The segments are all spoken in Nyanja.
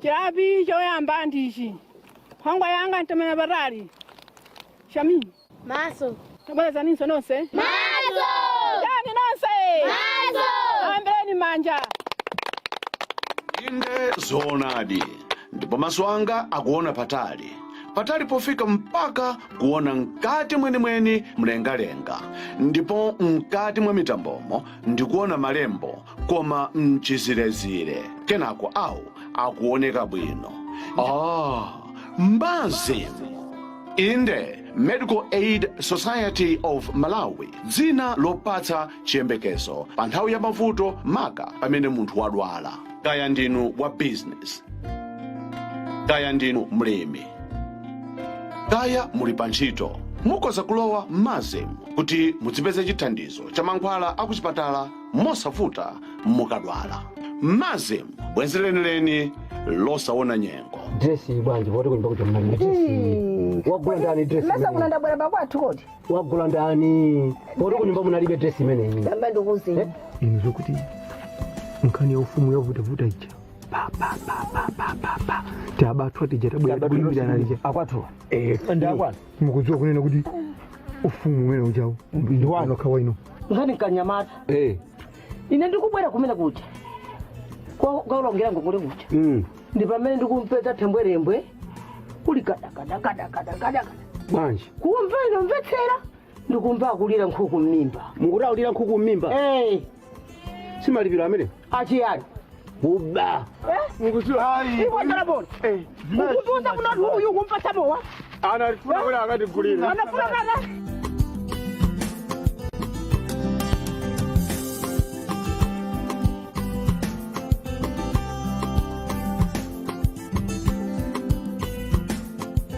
Chilapi choyamba ndichi. Nkhwangwa yanga ntomera patali. Shami. Maso. Tabwerezaninso nonse. Maso. Chani nonse. Maso. Aombeni manja. Inde zoonadi, ndipo maso anga akuona patali patali pofika mpaka kuona mkati mwenimweni mlengalenga, ndipo mkati mwa mitambomo ndikuona malembo koma mchizirezire, kenako awo akuoneka bwino. MASM, inde, Medical Aid Society of Malawi, dzina lopatsa chiyembekezo pa nthawi ya mavuto, maka pamene munthu wadwala. Kaya ndinu wa business, kaya ndinu mlimi, kaya muli pa ntchito, mukhoza kulowa MASM kuti mudzipeze chithandizo cha mankhwala akuchipatala mosavuta mukadwala. MASM, bwenzi lenileni losaona nyengo. Dresi bwanji, poti kunyumba kuja munalibe dresi? Wagula ndani dresi Mesa imeneyi? kuno ndabwera pakwathu kodi? Wagula ndani, poti kunyumba munalibe dresi imeneyi? Tamba ndikuuzeni. Inu, zokuti nkhani ya ufumu yavutavuta ija, pa pa pa pa pa pa pa tiabathwa tija tabwera tikulimbirana lija. Akwathu. Eh. Ndakwanu. Mukudziwa kunena kuti ufumu umene ujawu ndi wanu khawa ino. Nkhani nkanyamata. Ine ndikubwera kumene kuja kwaulongera ngongole kuja, ndi pamene ndikumpeza thembwerembwe kuli kadakadakadakadakada. Bwanji? Kumva ine mvetsera, ndikumva akulira nkhuku m'mimba. Mukuti akulira nkhuku m'mimba? Eh. Simalipiro amene Achiyani? Kuba. Mukudziwa ayi. Iwe talabona, ukutuza kunoti uyu kumpasa mowa. Anafuna kuti akatigulire. Anafuna kaka.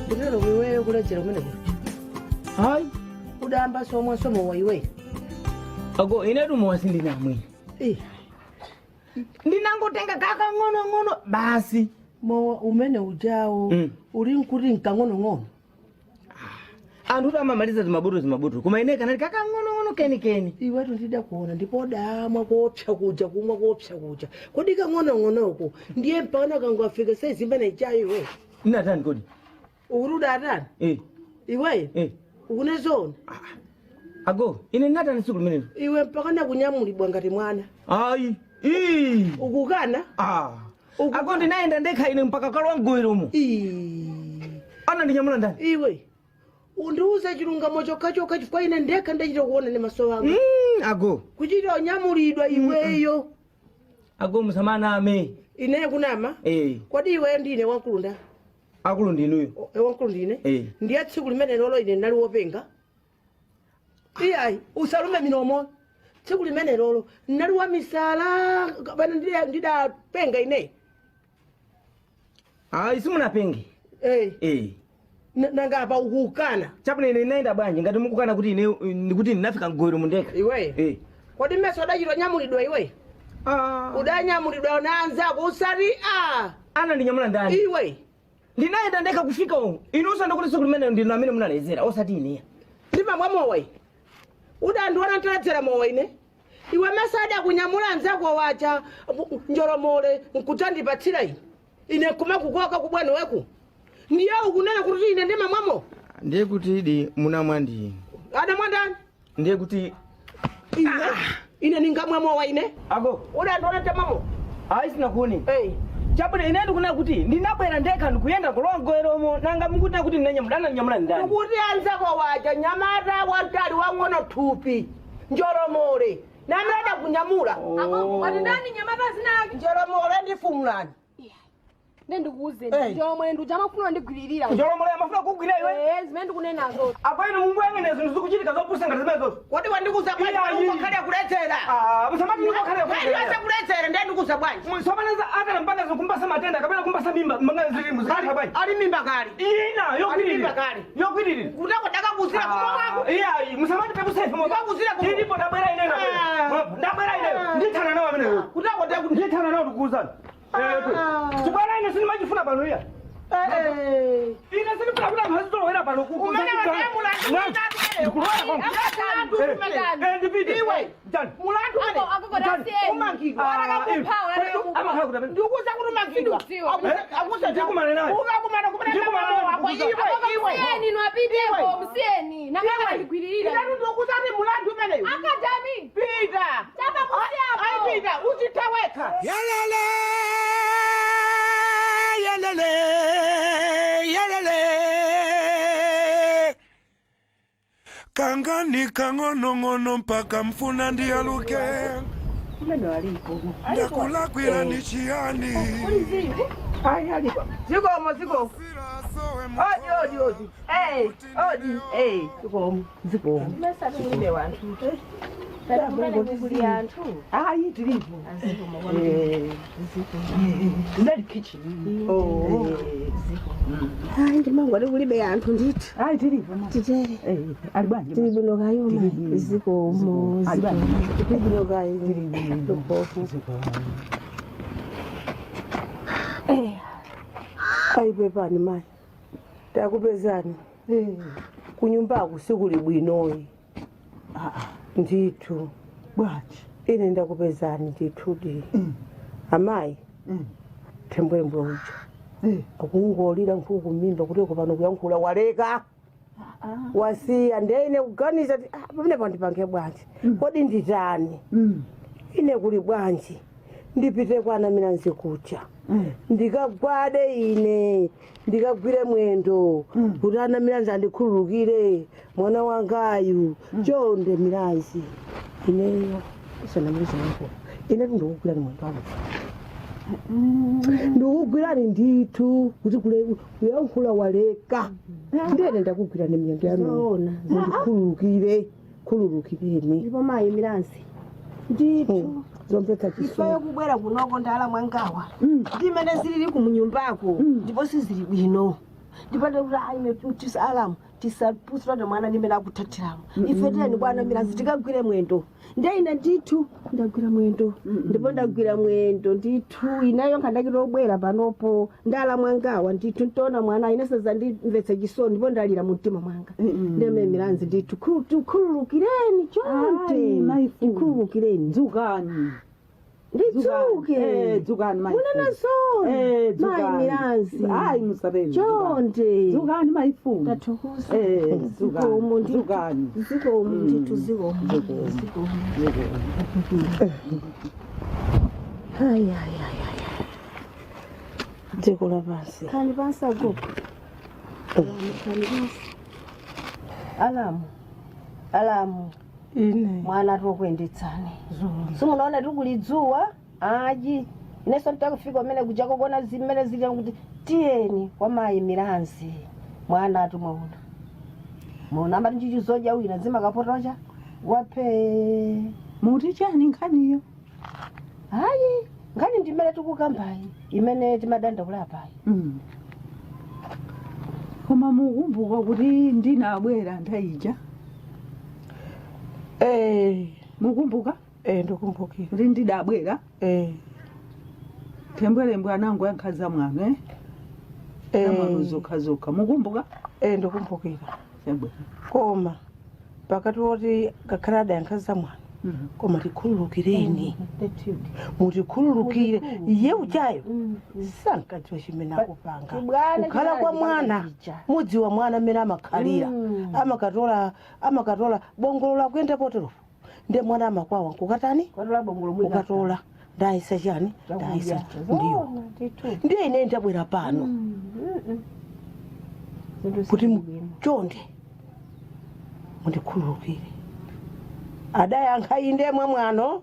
Ndilero iweyo kuledzera kumene kuja? Hayi. Udayamba somwe somowa iwe? Ago, inetu mowa sindinamwe. Ndinangotenga kakang'onong'ono basi. Mowa umene ujawo uli nkuti nkang'onong'ono? Anthu kuti amamaliza zimabuto zimabuto, koma ine kanali kakang'onong'ono kenikeni. Iwetu ndidakuona ndipo udamwa koopsa kuja, kumwa koopsa kuja. Kodi kang'onong'onoko ndiye mpaka kangafika saizi imene ijayo iwe? Ndinatani kodi? Ukuti udatani? Eh. Iweyo? Eh. Ukunezona? Ago, ine ndinatani tsiku limenelo? Iwe mpaka nakunyamulidwa ngati mwana. Ayi. Ii. Ukukana? Ah. Ago, ndinayenda ndekha ine mpaka kalowa mgowero. Anandinyamula ndani? Iwe undiuze chilungamo chokhachokha, chifukwa ine ndekha ndachita kuona ndi maso anga. Ago. Kuchita unyamulidwa iweyo. Ago, musamaname. Ineyo kunama? Eh. Kodi iweyo ndine wankulu nda? Akulu ndinuyo. Wankulu ndine? Eh. Ndiye tsiku limene lolo ine ndinali wopenga? Iyayi, usalume minomo. Tsiku limene lolo ndinali wa misala kapena ndidapenga ine? Ayi, simunapenge. Eh. Eh. Nanga apa ukukana? Chabwino, ine ndinayenda bwanji ngati mukukana kuti ine ndikuti ndinafika mgowero mundekha? Iweyo? Eh. Kodi mmeso udachita nyamulidwa iwe? Udanyamulidwa na anzako, usati a. Anandinyamula ndani? Iwe. Ndinayenda ndekha kufika umu. Inu usanda kuti tsiku limene ndinu amene munaledzera, osati ineya. Ndimamwa mowa ine? Udandiona ntaledzera mowa ine? Iwe, mesa adakunyamula anzako wacha njolomole nkudzandipatsira ine, ine nkumakukoka kubwano weku? Ndiye ukunena kuti ine ndimamwamo? Ndiye kuti idi munamwa ndi inu. Adamwa ndani? Ndiye kuti ine, ine ningamwa mowa ine? Ago. Udandiona ntamwamo? Ayi, sinakuoni. Chabwino, ine ndikunena kuti ndinabwera ndekha ndikuyenda kulowa mgoweromo. Nanga mukuti kuti ndinanyamula, anandinyamula ndani? Kuti anzako waja, nyamata wantali wang'ono thupi njolomole namene adakunyamula. Wati ndani nyamata zinake? Njolomole ndi fumulani. Nde ndikuuzeni. Njolomole ndi uja amafuna ndigwiririra. Njolomole amafuna kugwira iwe? Eh, zimene ndikunenazo. Apo inu munguyang'anira zinthu zikuchitika zopusa ngati zimenezozo. Kodi wandikuza bwanji? Iyayi. Ukakhale kuledzera. Ah, musamati ndikukhale kuledzera. Kali kuledzera, ndiye ndikuza bwanji? Sopaneza akana mpaka zikumbasa matenda kapena kumbasa mimba manga zili muzikhala bwanji? Ali mimba kali. Ina Ali yogwiririra. mimba kali. Yogwiririra. Kutako ndakakuzira kumwa kwako. Iyayi, musamati pepusa ife moyo. Ndakakuzira kumwa. Ilipo ndabwera ine, ndabwera. Ndabwera ine. Ndithana nawo ameneyo. Kutako ndaku Ndithana nawo, ndikuuzani. Chibwana ine sindimachifuna pano iya. Ine sindifuna kuti anthu azitolowera pano. Umene watemula. Ndikulowa konko. Mulandu umene. Eh, ndipite. Iwe. Ndani. Mulandu umene. Umangidwa. Amakhala kuti amene. Ndikuza kuti umangidwa. Akuza Ndikumane naye. Ukakumana kumene Ndikumane naye. wako. Iwe iwe. Msiyeni nwapiteko msiyeni nangakandigwiririra Nditatu ndikuza kuti mulandu umeneyu. akadami Pita. Chapa kusiyapo. Ayi Pita, uzitaweka. Yalele, yalele, yalele. Kangani kang'onong'ono mpaka mfuna ndiyaluke. Ndakulakwira ni chiyani. Ayi alipo. Zikomo zikomo. Odi odi odi. Eh, odi. Eh, zikomo. Zikomo. Ayi tilipo. Eh. Ndali kitchen. Oh. Hayi ndimangwale kulibe anthu ndithu. Ayi tilipo ma. Titere. Eh, ali bwanji. Tili bwino kayo ma. Zikomo. Ali bwanji. Tili bwino kayo. Zikomo. Eh. Ayi pepani mayi. Takupezani. Kunyumbaku sikuli bwinoyi. Ndithu. Bwanji. Ine ndakupezani ndithudi. Amayi. Thembwembwe uja. Akungolira nkhuku kumimba kuti pano kuyankhula waleka. Wasiya ndene kuganiza kuti ah, pamene pandipange bwanji. Kodi nditani? Ine kuli bwanji. Ndipite kwa Milanzi kucha. Ndikagwade ine ndikagwire mwendo kuti ana Milanzi andikhululukire mwana wangayu chonde Milanzi ineyo isanamalizanako ine ndikugwirani mwendo wanu ndikugwirani ndithu kuti kuyankhula waleka ndiyene ndakugwirani miyendo yanu Zoona. mundikhululukire khululukireni Ndipo mayi Milanzi. Ndithu. zomvetsa Ifeyo chisoni kubwera kunoko ndala mwangawa. Ndimene zilili kumunyumbako ndipo sizili bwino. Ndipo ndikuti ayi tisalamu tisapusirane mwana ndimene akuthathiramo. Ife tiyeni bwana Milanzi tikagwire mwendo. Ndiye ine ndithu ndagwira mwendo. Ndipo ndagwira mwendo ndithu ineyo nkhandakitobwera panopo ndala mwangawa ndithu ntoona mwana ine sazandimvetsa chisoni ndipo ndalira mu mtima mwanga. Ndeme Milanzi ndithu khululukireni Ayi, chonde. mayi Fulu. Khululukireni. Dzukani. Ndidzuke. Eh, dzukani mayi. Munena zona. Eh, dzukani. Mayi Milanzi. Ayi musapeni. Chonde. Dzukani mayi Fulu. Ndathokoza. Eh, Zikomo dzukani. ndithu. Dzukani. Zikomo ndithu zikomo. Zikomo. Hayi hayi hayi. Dziko lapansi. Khani pansi agogo. Khani pansi. Alamu. Alamu. Ine. Mwana tokuyendetsani. Simunaona tikulidzuwa aji inenso nditakufika umene kuchako kuona zimene zili kuti tiyeni kwa mayi Milanzi mwana atumwaona mona amati njuchi zodya wina zimakapotocha waphe Muti chani nkhaniyo? hayi nkhani ndimene tikukambayi imene timadandaula apayi Mm. Koma mukumbuka kuti ndinabwera nthawi Eh, Mukumbuka eh ndikumbukira. kuti ndidabwera Eh. thembwerembwe anango yankhaza mwano eh? Zamwano Eh, zokha zokha mukumbuka eh ndikumbukira. chabwera Koma pakati poti ngakhala adayankhaza mwana koma tikhululukireni. Mutikhululukire iye uchayo sankadziwa chimene akupanga. Chibwana Kukhala kwa chimene mwana chija. mudziwa mwana mmene amakhalira amakatola amakatola bongolo lakuyenda poteropo ndiye mwana amakwawa nkukatani kwatola bongolo mwina ukatola ndayisa chani ndayisa ndiwo Zona, ndithu ndiye ine ndabwera pano Zinthu kuti sizili bwino. chonde mundikhululukire adayankha inde mwa mwano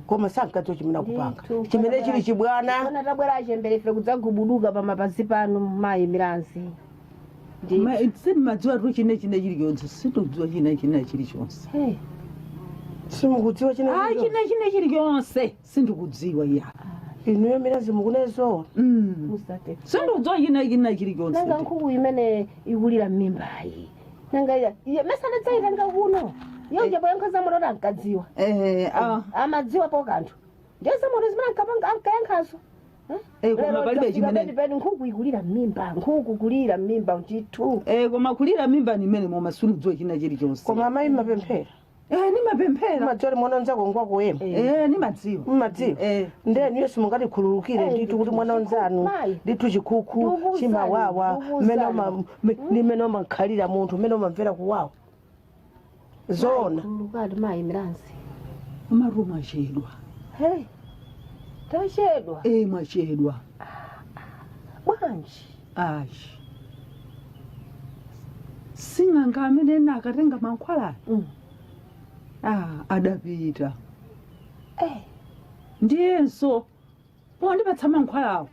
koma sankadziwa chimene akupanga Ndithu, chimene chili chibwana Ona tabwera achembere ife kudzagubuduka pamapazi pano mayi Milanzi. Sindimadziwa tu chine chine chilichonse sindikudziwa chine chine chilichonse Hey. simukudziwa chine ayi chine chine chilichonse sindikudziwa iya inuyo Milanzi mukunezoona Mm. Musate. Sindikudziwa chine chine chilichonse Nanga nkhuku imene ikulira m'mimbayi. Nanga iya iye mesana dzayitanga kuno. Iyo nje poyankha zamoto ankadziwa. Eh, ah. Amadziwa po kanthu. Ndiye zamoto zimene ankapanga ankayankhazo. Eh, koma palibe chimene Penipeni nkhuku ikulira m'mimba, nkhuku kulira m'mimba ndithu. Eh, koma kulira mimba ni mmene moma sunudziwa china chilichonse. Koma amayi mmapemphera? Eh, nimapemphera. Madzori mwana wanzako ngwakuwema? Eh, nimadziwa. Mmadziwa? Eh. Ndenu yesu mungatikhululukire ndithu kuti mwana wanzanu Mayi. ndithu chikhukhu Ndikukuwuzani, chimawawa ndikukuwuzani. mmene umakhalira munthu mmene umamvera kuwawa zoona. Khululukani mayi Milanzi. Komatu mwachedwa. Hey, tachedwa. Eh, mwachedwa. Bwanji? Ayi, sing'anga amene nakatenga mankhwalayo ah, adapita. Eh. Ndiyenso pondipatsa mankhwalawo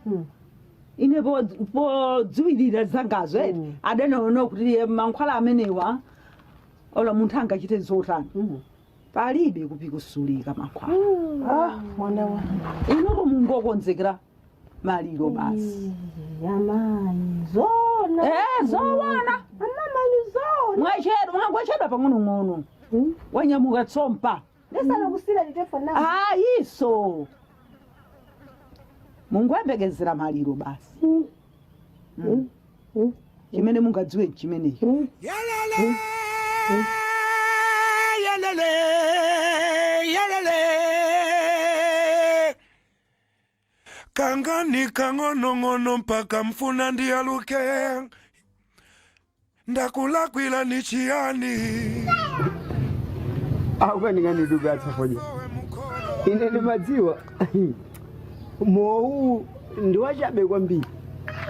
ine podziwirira zangazo eti adanaona kuti iye mankhwala amenewa ola munthu angachite zotani, palibe kupikusulika mankhwala. Ah, mwana wa Inutu mungokonzekera maliro basi. Amayi, zona? Eh, zoona. Amamani, zona? Mwachedwa, mwangochedwa pang'onong'ono, wanyamuka tsompa. Ndisanakusira telefoni namba. Ayiso mungoyembekezera maliro basi. Chimene mungadziwe nchimenechi. Yalele, yalele, yalele. Kangani kang'onong'ono mpaka mfuna ndiyaluke, ndakulakwila ni chiyani? Aukaninganidugatsa fodya, ine ndimadziwa mowu ndiwachabe kwambiri.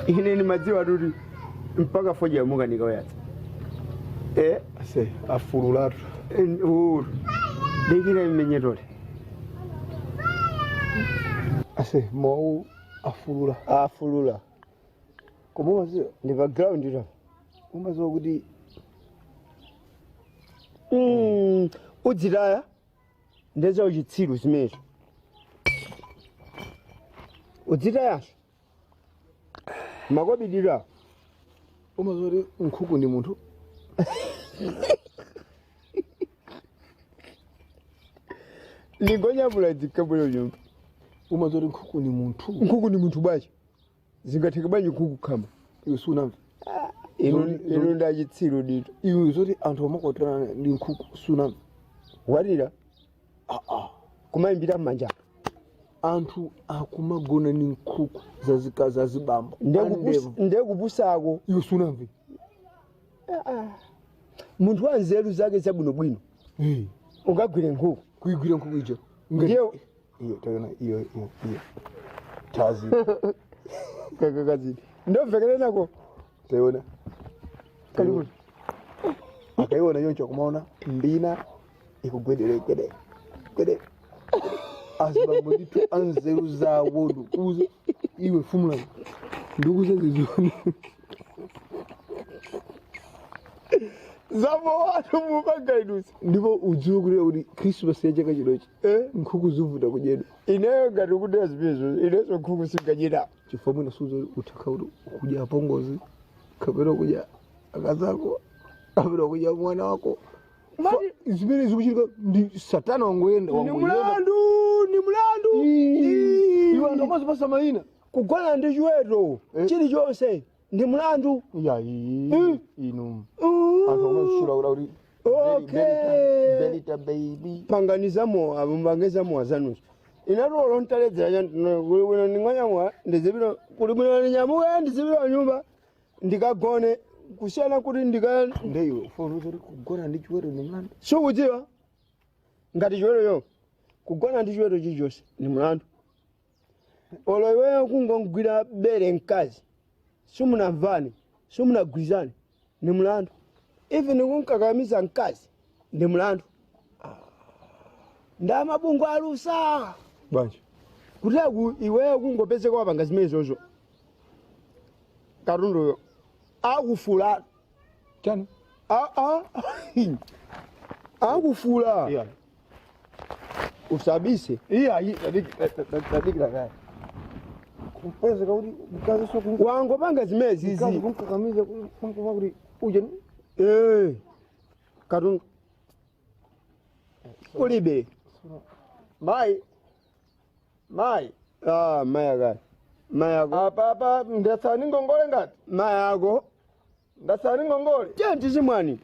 Ine ndimadziwa tuti mpaka fodya mukanikawayatsa. Eh. Ase afululatu. Uru dikira imenyetole. Ase mowu afulula. Afulula. Koma umaziwa ndi pa ground to. Umaziwa kuti Udzitaya ndeza uchitsiru zimenezo, udzitayanso makobidira. Umaziwa kuti nkhuku ndi munthu? Ndingonyamula dzikabwino nyumba. Umaziwa kuti nkhuku ndi munthu? Nkhuku ndi munthu bwachi? Zingatheke bwanji nkhuku khama? Iwe sunamve? Inu ndachitsiru dito. Iwe, zoti anthu amakwatirana ndi nkhuku sunamve? Walira kumayimbira mmanja. Anthu akumagona ndi nkhuku zazikazi, azibambo. Ndekupusako. Iwe sunamve? Munthu wa nzeru zake zabwinobwino ungagwire nkhuku? Kuigwira nkhuku ija. Ndiye iyo taona, iyo iyo iyo tazi. Kakakazidi ndomvekere nako. Taona. Kalikuti? Akaiona yoncho kumaona mbina ikugwedere gwede gwede. Azibambo ndithu anzeru zawo, ndikuuza iwe fumulani, ndikuuza zizione. Zamowatu mupangaidusa. Ndipo udziwe kulira kuti Krismasi ya chaka chinochi nkhuku zivuta kudyedwa. Ineyo ngati ukudya zimenezo, inenso nkhuku singadyera. Chifukwa mwina suza uthakha kuti ukudya apongozi kapena kudya akazako kapena kudya mwana wako. Zimene zikuchitika ndi satana wangoyenda. Ni Wangoyenda. mulandu, ni mulandu. Iwe, anthu amazipasa mayina. Kugona ndi chiweto chilichonse ndi mulandu. Yayi, inu anthu amazitchula kuti Okay. Belita baby. Panganizamowa, mpangizamowa zanuzo. Inatolo ntaledzera kuli bwino ndingonyamula ndizipita, kuli bwino ndinyamuke ndizipita nyumba ndikagone kusiyana kuti ndika Nde iwe ufuna kuti kugona ndi chiweto ndi mlandu? Sikudziwa ngati chiwetoyo, kugona ndi chiweto chilichonse ni mulandu. Olo iweyo kungogwira bere mkazi simunamvane, simunagwirizane, ni mulandu. Even kunkakamiza mkazi ndi mulandu. Nda mabungu alusa. Bwanji? Kutera iweyo kungopezeka wapanga zimenezozo, katunduyo akufula. Chani? Akufula. Iya. Usabise. Iya, tadikira kaya kupezeka kuti mkazi so wangopanga zimene mkazi zizi kunkakamiza kuti uje. Eh, katundu kulibe. Mayi, mayi. Ah, mayi akali. Mayako. Apapa ndatsala ngongole ngati Mayako. Ndatsala ngongole. Tiye tizimwani.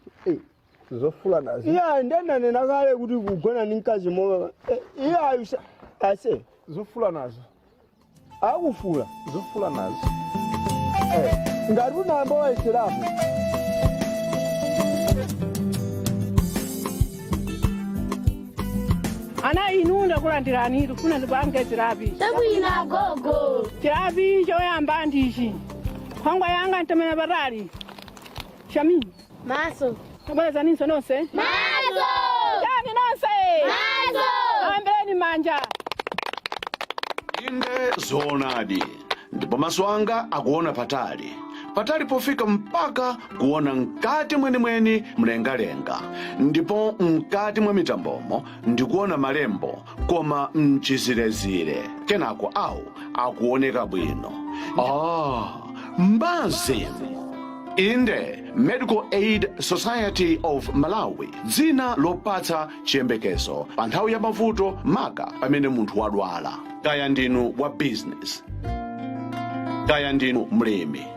Zofula nazo. Iya, ndananena kale kuti kugona ndi mkazi mowa. Iya, ase. Zofula nazo. Akufula. Zofula nazo. Ngati unayamba wayeserapo. Ana inu, ndakulandirani. Tifuna ndipange chilapi. Tabwina, gogo. Chilapi choyamba ndichi: nkhwangwa yanga ntomena patali. Shami. Maso. Tabwerezaninso nonse. Maso. Chani nonse? Maso. Ambeni manja. Inde zoonadi, ndipo maso anga akuona patali patali pofika mpaka kuona mkati mwenimweni mlengalenga, ndipo mkati mwa mitambomo ndikuona malembo koma mchizirezire, kenako awu akuoneka bwino. Ah, mbazi. Inde, Medical Aid Society of Malawi, dzina lopatsa chiyembekezo pa nthawi ya mavuto, maka pamene munthu wadwala. Kaya ndinu wa business, kaya ndinu mlimi,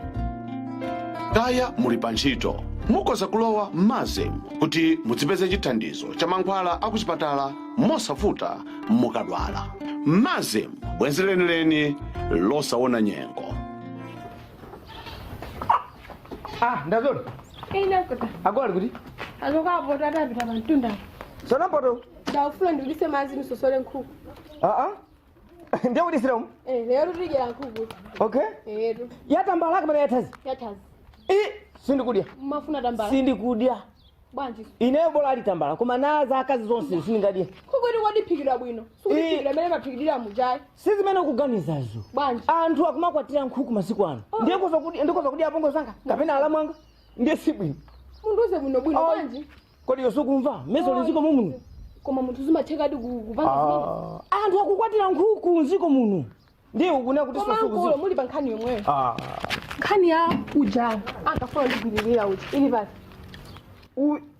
kaya muli pa ntchito, mukhoza kulowa MASM kuti mudzipeze chithandizo cha mankhwala akuchipatala mosavuta mukadwala. MASM, bwenzi lenileni losaona nyengo. Ah, ndazona. Ine kuta. Agora kuti? Azokapo tatapita pamtunda. Sona mpoto. Ndakufuna ndiudise madzi msosole nkhuku. Ah ah. Ndiye udisira umu? Eh, lero tidyera nkhuku. Okay. Etu. Yatambala kapena yathazi? Yathazi. I sindikudya. Mafuna tambala. Sindikudya. Bwanji? Ineyo bola ali tambala koma naza akazi zonse sindingadye. Nkhuku iti kwadiphikidwa bwino. Sikudiphikidwa imene maphikidwira mujayi. Si zimene ukuganizazo. Bwanji? Anthu akumakwatira nkhuku masiku ano. Ndiye kuzokudya ndikuzokudya apongo zanga kapena alamu anga. Ndiye si bwino. Munduze bwino bwino bwanji? Kodi yosukumva? Meso liziko mumuno. Koma munthu zimathekadi kupanga zimene. Ah, anthu akukwatira nkhuku mziko muno. Ndiye ukunena kuti Koma mkulu muli pa nkhani yomweyo. Ah. Nkhani ya uja ankafuna ndigwiririra uja ili pasi.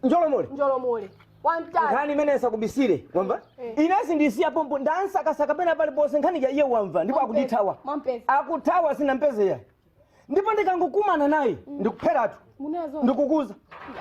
Njolomole. Njolomole. Wamtali. Nkhani imene isakubisire wamva? Inesi ndisiya pompo ndansakasaka pena paliponse nkhani ya iye wamva ndipo akundithawa. Mwampeza. Akuthawa, sinampezeya, ndipo ndikangokumana naye ndikupheratu. Munazo. Ndikukuza.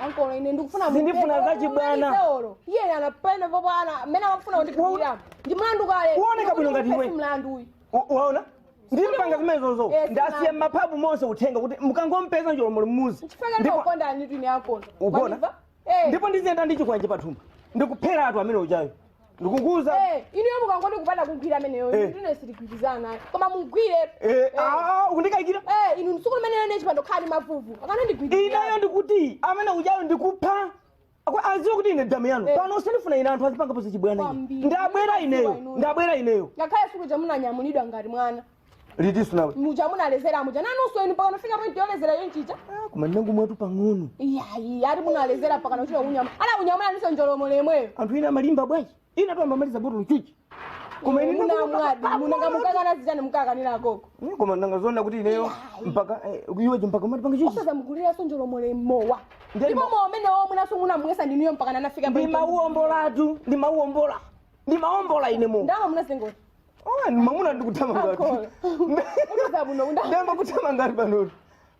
Ankolo, ine ndikufuna. Sindifuna zachibwana. Iye anapena popo ana mmene amafuna kundigwirira. Ndi mlandu kale. Uoneka bwino ngati iwe. Si mlandu uyu. Waona, ndimpanga zimenezozo. Eh, Ndasiya maphabu monse uthenga kuti mukangompeza Njolomole mmuzi. Chifukwa ndikukonda ani twine ankolo. Ugona? Mwandimva? Eh. Ndipo ndiziyenda ndi chikwanje pathumba, ndikupheratu amene ujayo, ndikukuza. Eh, inuyo mukangoti kupanda kugwira ameneyo, ndine sitigwirizana naye. Koma mugwire. Eh, ah, ukundikayikira? Eh, inu msuku limene ine chipando khali mavuvu. Akanandigwirira. Ineyo ndikuti amene ujayo ndikupha. Aziwe kuti ine damu yanu pano sindifuna ine anthu azipangapo zachibwana. Ine Kwambiri. ndabwera ineyo, ndabwera ineyo. Ngakhale suku chamunanyamulidwa ngati mwana. Litisu nawe. Muja munalezera muja nanunso inu pakano fika point yolezera yonchicha. Koma ndinangu mwatu pang'ono. Iyayi, ati munalezera pakano chino kunyama. Ana kunyamula ndiso Njolomole yemweyo. Anthu ine amalimba bwanji? Ine tu amamaliza botolo chuchi, koma ine Munamwadi, munangamukakana zijani mukakanira gogo. Koma ndangazona kuti ineyo mpaka iweje mpaka umatipanga chuchi. Osazamuguliraso Njolomole mowa. Ndipo mowa umenewo munaso munamwesa ndiniyo mpaka nanafika. Ndimauombolatu, ndimauombola, ndimaombola ine mo. Ndama munazengoti. Oh, mamuna ndikutama ngati. Ndamba kutama ngati panotu.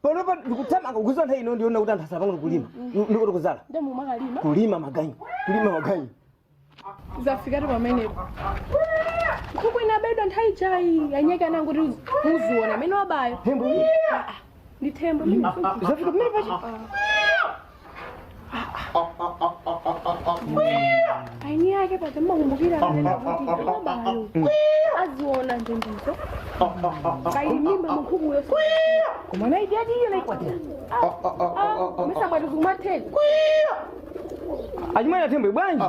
Panopa ndikutama kukuza nthawi ino ndiona kuti anthu asapangano kulima. Ndikuti kuzala. Ndemo makalima. Kulima maganyu. Kulima maganyu. Zafikati pamenepo. Nkhuku inabedwa nthawi chayi anyeke ananguti muziona amene wabayo. Thembo. Ndi thembo. Zafika pamene pachi. Aini yake paja mmakumbukira anena kuti wabayo aziona njendizo kayimimba munkhukuyo Koma naidi adi iye naikwatira. misamwati zikumatheka. Achimwene thembo bwanji.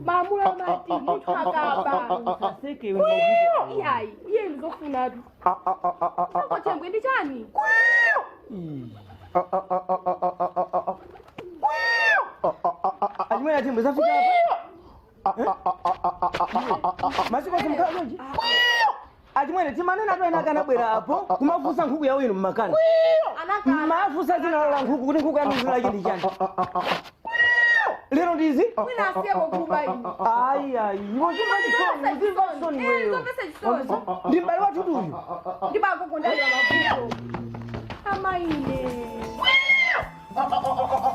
Mamula mati munthu akaba iyayi iye ndizofunatu akothembwe ndi chani. Achimwene thembo zafika apa. Masiku asimkhala chonchi. Achimwene timanena tu ena akanabwera apo kumafunsa nkhuku yawo inu mmakana. Anakana. Mafunsa dzina la nkhuku kuti nkhuku yanu zina lake ndi chani. kuti izi Mwina asiyeko kuba ine. Ayi ayi, iwe uzimva chisoni, uzimva chisoni iweyo. Zomvetsa chisoni. Ndi m'bale wathu uyu. Ndibakukundalira mavuto. Amaine.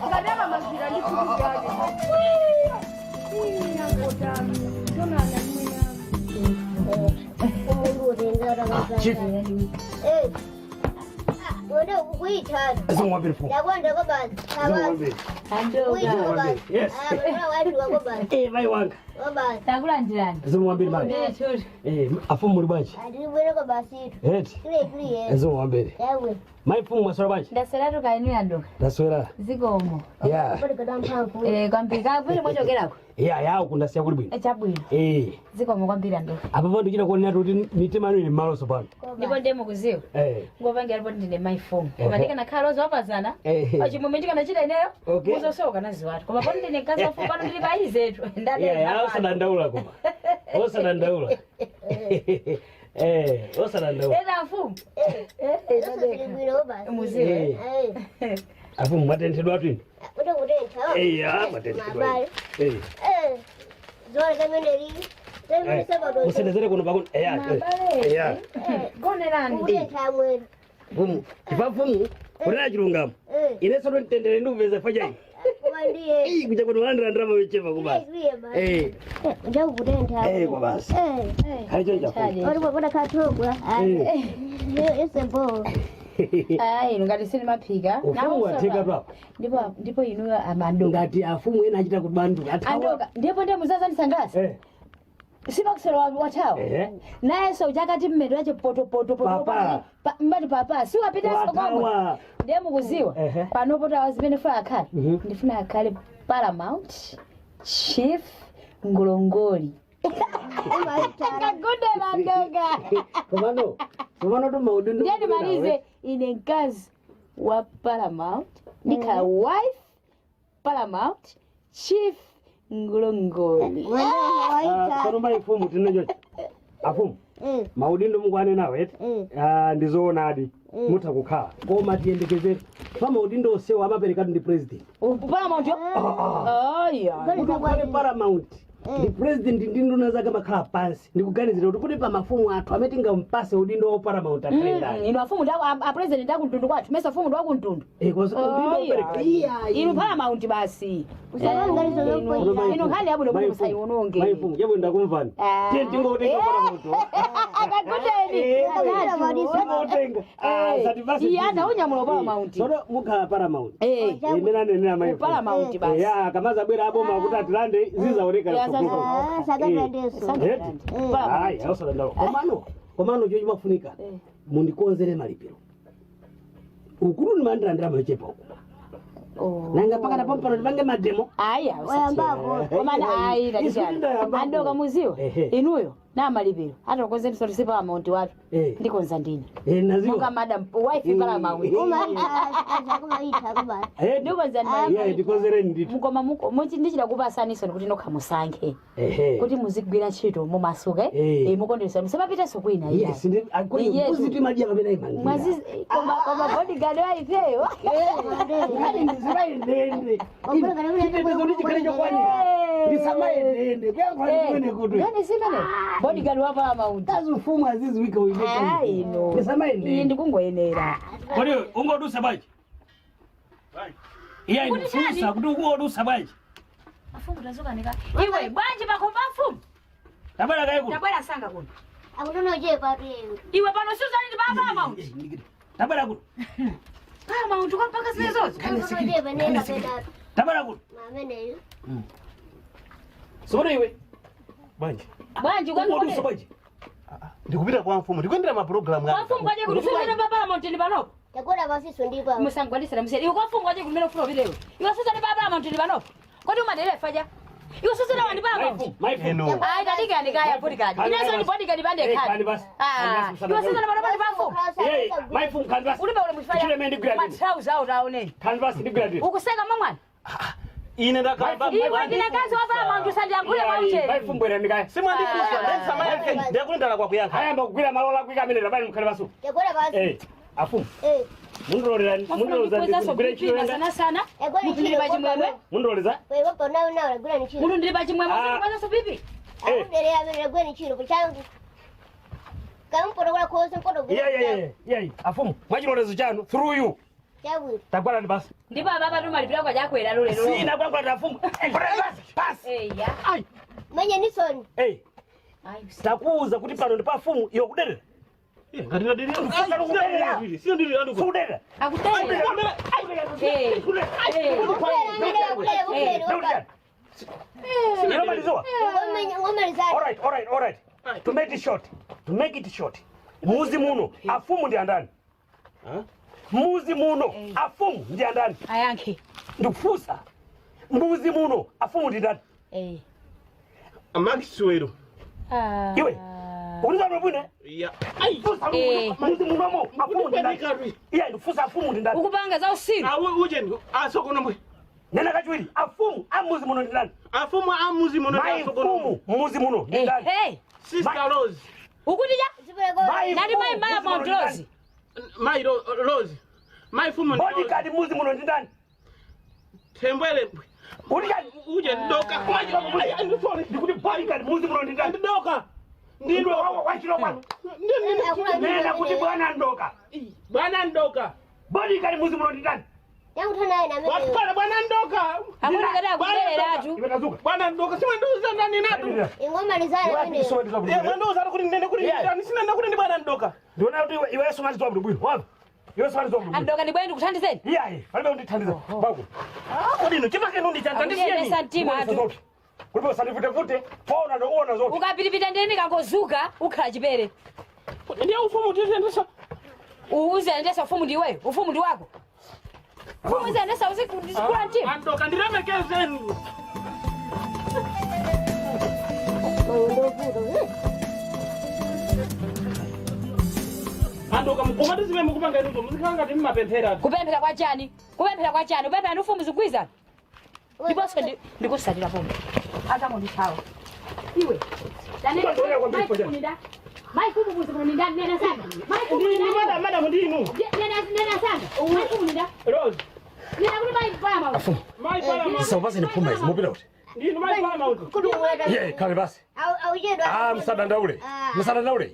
Ngadama mazira ndi thupi chake. Iyangotami. Tonana imwe. Chief. Yes. Eh, mai wanga. Takulandirani. Zimwambiri mai. Eh, afumu muli bwanji? Eti. Zimwambiri. Mai fumu mwaswera bwanji? Ndaswera kainu yandoka. Ndaswera. Zikomo. Yeah. Eh, kwambiri kwambiri mwachokerako. Yeah, ya kundasiya kuli bwino. Chabwino. Eh. Zikomo kwambiri andoka. Apapo ndikuchita kuonera kuti mitima yanu ili m'malo tsopano. Ndipo ndiye mukuziwa. Eh. Ngopange alipo ndine my phone. Ehe. Koma ndikanakhala wapazana. Ehe. Pachimwemwe ndikanachita ineyo. Okay. Muzosoka naziwatu. Koma pano ndine mkazi wafumu pano ndili pa izetu. Yeah, ya osadandaula koma. Osadandaula. Eh, osadandaula. Ena mfumu. Muziwe. Eh. Afumu mwatenthedwa atu inu. Eh, ya mwatenthedwa. Eh. Musendezere kuno pakuno. Eh, ya. Eh, ya. Gonerani. Mfumu, chifukwa mfumu kunena chilungamo. Ine sono mtendere ndikupeza faja iyi. Eh, kuja kuno landira ndirama yochepa kubasi. Eh. Eh, kwa basi. Khali chonja fumu. Ayi, ngati silimaphika. Ufumu watheka papo. Ndipo ndipo inuyo amandoka. Ngati afumu ena achita kubanduka. Athawa. Andoka, ndipo ndiye muzaza ndisangalatsa. Simakusero wathawa. Eh. Nayenso uchakati mmedo yacho potopoto Papa. mbati papa siwapitaso komwe. Wathawa. Ndiye mukuziwa. Ehe. Panopo tawa zimene funa akhale. Mhm. Ndifuna akhale Paramount Chief Ngolongoli. Kagundela ndoga. Komano, komano tu maudindo. Ndiye ndimalize ine mkazi wa Paramount ndikhala wife Paramount Chief Ngolongoli. Sono mai fumu tinacho. Afumu. Maudindo mungwane nawo eti. Ah, ndizoonadi. Mutha kukhala. Koma tiyembekezere. Pa maudindo onsewo amaperekatu ndi president. Paramount yo? Aya. Kuti ukhale Paramount. Ndi president ndi nduna zake makhala pansi. Ndikuganizira kuti kuti pa mafumu athu amene tingampase udindo wa Paramount akhale ndani. Inu afumu ndaku a president ndakumtundu kwathu mesa afumu ndakumtundu. Eh, kwa sababu udindo upereka. Iya. Inu Paramount basi. Inu nkhani yabwino kuti musayiononge. Mai fumu, yabwino ndakumvani. Tiye tingotenga Paramount. Akakuteni. Tingotenga. Ah, satipase. Iye ataunyamula Paramount. Sono mukhala Paramount. Eh. Imene anenera mai fumu. Paramount basi. Ya, kamaza bwera aboma kuti atilande zizaoneka Ya, tsogolo. Ayi, osadandaula. Komano, komano cho chimafunika. Mundikonzere malipiro. Ukulu ndimalandira machepa uku. Nanga pakana pampano tipange mademo. Aya, Komana ayi Isuti ndayambapo. Andoka muziwa. Ehe. Inuyo na malipiro. Atakonzeni soti si Paramount watu. Eh. Ndikonza ndine. Eh, naziwa. Monga madam wife Paramount. Eh, Ndikonza ndine. Yeah, ndikonzereni ndithu. Mukoma muko muchi ndichida kupasaniso kuti nokha musankhe. Ehe. Kuti muzigwira ntchito mumasuke. Eh. Eh, mukondesa musapapitenso kwina iya. Yes, ndi akuli Yes. mbuzi timadya pamene imangira. Mwazizi koma koma bodyguard waifeyo. Ngati ndizimayendende. Chitetezo ndi chikhale chokwanira. Ndisamayendende. Kuyankhula kumene kuti. Ngani simene? Bodyguard wa Paramount. Kazi ufumu aziziwika Ayi no. Ndisamayendende. Iyi ndikungoyenera. Kodi ungodusa bwanji? Iya ndifunsa kuti ungodusa bwanji. Afumu tazokanika. Iwe bwanji pakhomba afumu. Tabwera kaye kuno. Tabwera sanga kuno. Iwe pano sizani ndi pa Paramount. Tabwera kuno. Paramount kwa mpaka zimenezozo. Tabwera kuno. Sono iwe. Bwanji. Bwanji Ungodusa bwanji. Ndikupita kwa mfumu, ndikuyendera mapulogalamu Kwa mfumu kwaje kuti sizani pa Paramount ndi panopo. Musangwadisira musiyeni. Iwe kwa mfumu kwaje kumene ufuna upilewe. Iwe sizani pa Paramount ndi panopo. Kodi umaderera faja? Iwe sizani wandi Paramount. Mai fumu. Ayi tadika ndikaya bodyguard. Inenso ndi bodyguard pande Eh, khadi. khadi basi. Ah, Khadi basi, iwe sizani panopo ndi pa mfumu. Eh, mai fumu khandi basi. Ulibe ule muchifaya. Chile mene ndigwira ndine. Matrauza awo taoneni. Khandi basi ndigwira ndine. Ukuseka mamwana. Ine ndakamba. Iwe ndine kazi wa Paramount usandiyankhule mwaucheni. Mai fumu bwera ndikaya. Simwandifunsa, ndisamayankhe. Ndiyakulindala kwakuyankha. Ayamba kugwira malo lakwika amene tabali mukhale basu. Eh, afumu. Mundilolera Mafuna ndikwezaso mundilolera BP masanasana. Munthu ndili pa chimwemwe. Mundiloleza? Munthu ndili pa chimwemwe ndikwezaso BP. Yeah, yeah, yeah, yeah. Afumu, mwachilolezo chanu through you. Tagwala basi. Ndipo ababa tumalipira kwa chakwera lero. Sina kwangwala afumu. Gwala basi. Basi. Eya. Ai. Mwenye nisoni. Eh. Takuuza kuti pano ndi pafumu iwe kuderera. Sikuderera. Akuderera. Inamaliziwa? All right, all right, all right. To make it short. To make it short. Muzi muno afumu ndi andani? Muzi muno afumu ndi andani? Ayankhe. Ndikufunsa. Muzi muno afumu ndi ndani? Eh. Maxwell. Iwe. Ukunizana bwino? Yeah. Ai, funsa muzi munomo afumu ndi ndani? Iye ndikufunsa afumu ndi ndani? Ukupanga za usiru. Awe uje asokono mbwe. Nena kachiwiri afumu amuzi muno ndi ndani? Afumu amuzi muno ndi Mai asokono. mfumu muzi muno ndi ndani? Hey. Sister Rose. Ukuti ja? Mai Nani mai mfumu, maya muzi muno Mount ndi Rose? Mai Rose. Mai fumu ndi Rose. Bodyguard muzi muno ndi ndani? Tembwele. Uri chani? Uje ndoka. Ndikuti bodyguard muzi muno ndi ndani? Ndoka. Ndindwe wachiro kwanu. Nena kuti bwana ndoka. Bwana ndoka. Bodyguard muzi muno ndi ndani? Wapala bwana ndoka. Akuti kati akudereratu. Iwe tazuka. Bwana ndoka simandiuza ndani natu. Eh, mwandiuza kuti ndinene kuti ndani sina kuti ndi bwana ndoka. Ndiona kuti iwe somalizwa bwino bwino. Wamva? Iwe somalizwa bwino. Andoka ndibwere ndikuthandizeni. Iyayi, palibe kundithandiza. Baku. Kodi ino chipake nundi Akuyendesa chantandisiyeni. mtima atu. Kulipo usandivutevute, pona ndoona zote. Ukapitipita ndeni kangozuka ukhala chipere. Ndiye ufumu tizendesa. Uzendesa ufumu ndiweyo, ufumu ndi wako. Ufumu uzendesa uzikula mtima. Andoka ndilemekezeni. Andoka mukoma tizime mukupanga inuzo muzikhala ngati mmapemphera. Kupemphera kwa chani? Kupemphera kwa chani? Upemphera ndi ufumu zigwiza. Ndiponso ndikusatira pomwe. Atamondithawa. Iwe. Mai fumu muzi muno ndani nena sana. Mai fumu Ndinu madam madam ndinu. Nena nena sana. Mai fumu ndani. Rose. Nena kuti mai pala Afumu. Mai pala mauti. Sawupase ndiphuma izi mupita kuti. Ndinu mai pala mauti. Iye, khale basi. Ah, musadandaule. Musadandaule.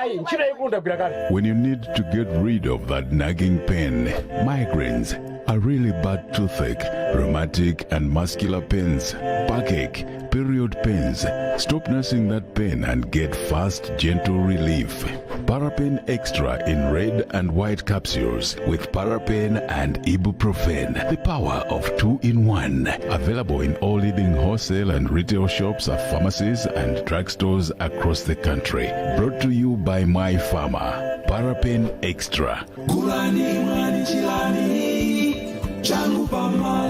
Ayi, ntchito yaikulu ndagwira kale. When you need to get rid of that nagging pain, migraines, a really bad toothache, rheumatic and muscular pains, backache, period pains, stop nursing that pain and get fast, gentle relief. Parapain Extra in red and white capsules with Parapain and ibuprofen. The power of two in one. Available in all leading wholesale and retail shops, pharmacies, and drugstores across the country. Brought to you by My Pharma. Parapain Extra. Gulani mwani chilani changu pama.